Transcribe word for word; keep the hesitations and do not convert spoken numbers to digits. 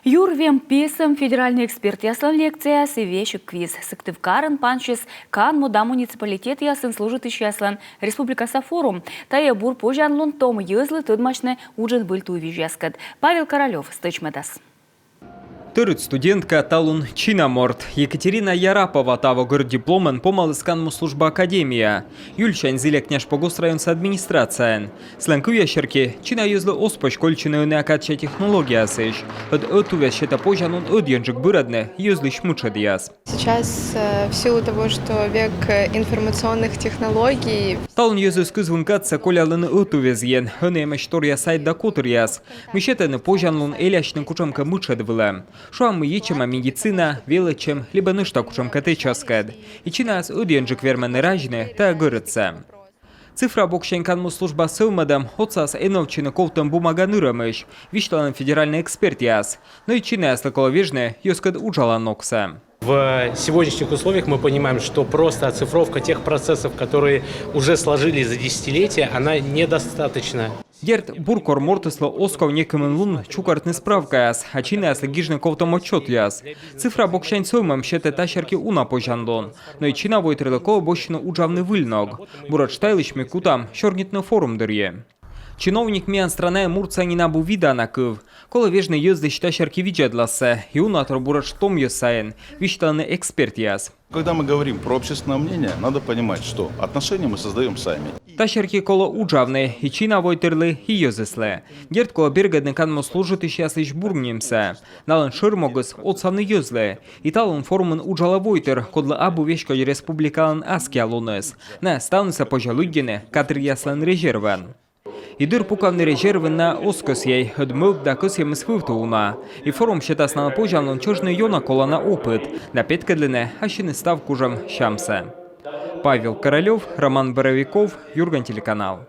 Юр вем песӧм, федеральнӧй экспертъяслӧн лекцияяс и весиг квиз. Сыктывкарын пансис канму да муниципалитетъясын служитысьяслӧн республикаса форум. Тайӧ бур позянлун том йӧзлы тӧдмасьны уджын выль туйвизьяскӧд. Павел Королёв стӧчмӧдас. Тӧрыт студентка, талун чина морт. Екатерина Ярапова таво гӧрд дипломӧн помаліс канму служба академияӧ. Юльсянь зіля княжпогост районса администрацияын. Сылӧн кывъяс серти, чина йӧзлы оз позь кольччыны ӧнія кадся технологияясысь. Ӧд ӧтувъяс сетӧ позянлун ӧдйӧнджык бырӧдны йӧзлысь мытшӧдъяс. Сейчас, э, в силу того, что век, э, информационных технологий. Талун йӧзыс кызвын кадсӧ коллялӧны ӧтуввезйын, ӧні эмӧсь торъя сайт да котыръяс, мый сетӧны позянлун элясьны кутшӧмкӧ мытшӧд вылӧ. Шуам, мый ечӧма медицина, велӧдчӧм либӧ нӧшта кутшӧмкӧ тэчаскӧд. И чинаяс ӧдйӧнджык вермӧны разьны тайӧ гӧрӧдсӧ. Цифра боксянь канму служба сӧвмӧдӧм отсас эновтчыны ковтӧм бумага нырӧмысь, висьталӧны федеральнӧй экспертъяс. Но и чинаяслы колӧ вежны йӧзкӧд уджалан ногсӧ. В сегодняшних условиях мы понимаем, что просто оцифровка тех процессов, которые уже сложились за десятилетия, она недостаточна. Дерт, бур, кор мортыслы оз ков некымын лун чукӧртны справкаяс, а чинаяслы гижны ковтӧм отчётъяс. Цифра боксянь сӧвмӧм сетӧ та серти уна позянлун. Но и чина войтырлы колӧ босьтны уджавны выль ног. Буретш та йылысь ми кутам сёрнитны форум дырйи. Чиновник миян странаын муртса нин абу вида на кыв. Колӧ вежны йӧзлысь та серти видзӧдлассӧ, и уна тор буретш том йӧз сайын, висьталӧны экспертъяс. Когда мы говорим про общественное мнение, надо понимать, что отношения мы создаём сами. Та серти колӧ уджавны и чина войтырлы, и йӧзыслы. Дерт, колӧ бергӧдны канму служитысьяслысь бур нимсӧ. Налӧн шӧр могыс — отсавны йӧзлы. И талун форумын уджалӧ войтыр, кодлы абу веськодь республикалӧн аскиа луныс. Найӧ ставнысӧ позьӧ лыддьыны кадръяслӧн резервӧн. И дыр пукавны резервын найӧ оз кӧсйӧй, ӧд мӧвп да кӧсйӧмыс вывті уна. И форум сетас налы позянлун чӧжны ёна колана опыт да петкӧдлыны ассьыныс став кужӧм сямсӧ. Павел Королёв, Роман Боровиков, «Юрган» телеканал.